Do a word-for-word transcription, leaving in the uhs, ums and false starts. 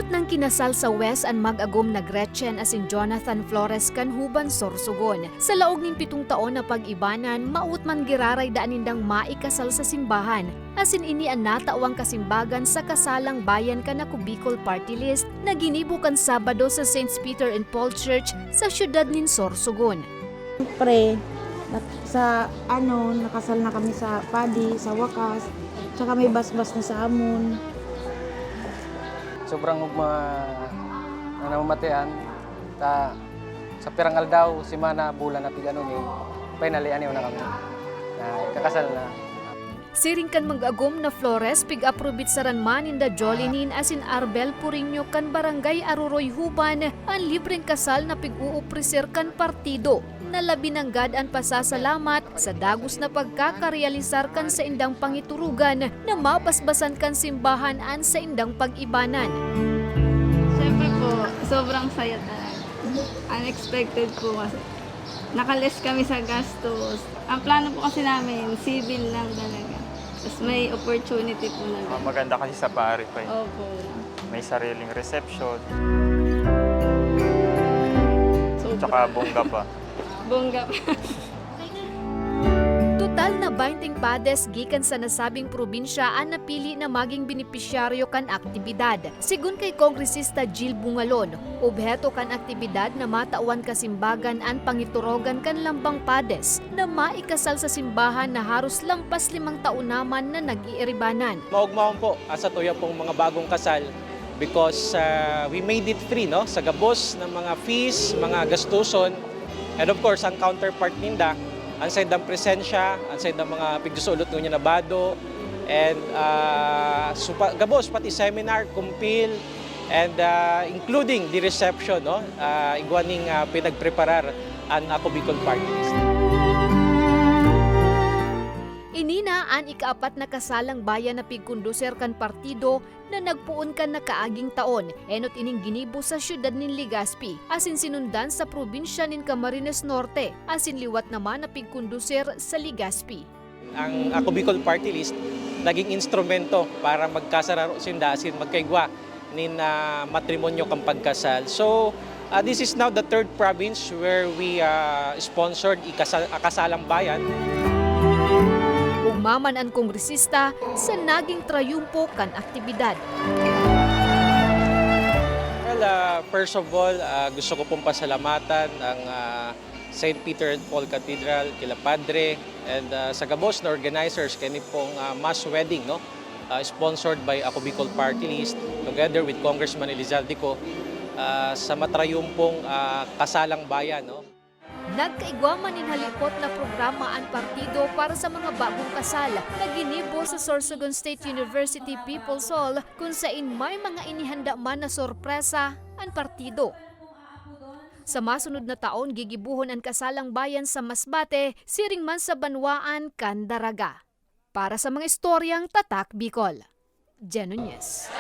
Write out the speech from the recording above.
Nang kinasal sa West an mag-agom na Gretchen asin Jonathan Flores kan Huban, Sorsogon. Sa laog nin pitong taon na pag-ibanan, maot man giraray daan nindang maikasal sa simbahan. Asin ini an natawang kasimbagan sa Kasalang Bayan kan Ako Bicol Party List na ginibo kan Sabado sa Saints Peter and Paul Church sa siyudad nin Sorsogon. Siyempre, nat- sa ano, nakasal na kami sa padi, sa wakas, tsaka may basbas na sa amon. Sobrang ugma na namamatean, ta sa pirang aldaw, semana, bulan na pig-ano mi, finally, ano na kami, na kakasal na. Siring kan mag-agom na Flores, pig-aprobitsaran man ninda Jolinin asin Arbel Puriño kan Barangay Aroroy, Huban, an libreng kasal na pig-uopreser kan partido, na labi nanggad an pasasalamat sa dagos na pagkakarealisar kan saindang pangiturugan na mabasbasan kan simbahan an saindang pag-ibanan. Siyempre po, sobrang saya talaga. Unexpected po kasi. Nakaless kami sa gastos. Ang plano po kasi namin, civil lang talaga. Tapos may opportunity po na Ah, maganda kasi sa pare pa eh. Opo. May sariling reception, So, tsaka bongga pa. Bongga pa. Total na baynte pades gikan sa nasabing probinsya an napili na maging benepisyaryo kan aktibidad. Sigon kay Kongresista Jill Bungalon, obheto kan aktibidad na matawan kasimbagan an pangiturogan kan lambang pades na maikasal sa simbahan na haros lampas limang taon na man na nag-iiribanan. Maugmaon po ang satuya pong mga bagong kasal because ah, we made it free, no, sa gabos ng mga fees, mga gastuson, and of course ang counterpart ninda, ang saindang presensya, ang saindang mga pigsusulot ngunyan na bado, and ah, supa- gabos pati seminar, kumpil, and ah, including the reception, no, ah, igwa ning ah, pinagpreparar an Ako Bicol Party List. Ini na an ikaapat na kasalang bayan na pigkonduser kan partido na nagpoon kan nakaaging taon, enot ining ginibo sa siyudad nin Legazpi, asin sinundan sa probinsya nin Camarines Norte, asin liwat naman na pigkonduser sa Legazpi. Ang Ako Bicol Party List naging instrumento para magkasararo sinda asin magkaigwa nin ah, matrimonyo kan pagkasal. So, ah, this is now the third province where we ah, sponsored ikasal, a kasalang bayan. Ugma man an kongresista sa naging trayumpo kan aktibidad. Well, ah, first of all, ah, gusto ko pong pasalamatan ang ah, Saint Peter and Paul Cathedral, kila Padre, and ah, sa gabos na organizers kani pong ah, mass wedding, no? Ah, sponsored by Ako Bicol Party List together with Congressman Elizalde Co ah, sa matrayumpong ah, kasalang bayan, no? Nagkaigwa man nin halipot na programa an partido para sa mga bagong kasal na ginibo sa Sorsogon State University People's Hall, kun sain may mga inihanda man na sorpresa an partido. Sa masunod na taon, gigibohon an kasalang bayan sa Masbate, siring man sa banwaan kan Daraga. Para sa mga istoryang Tatak Bicol, Jen Nunez.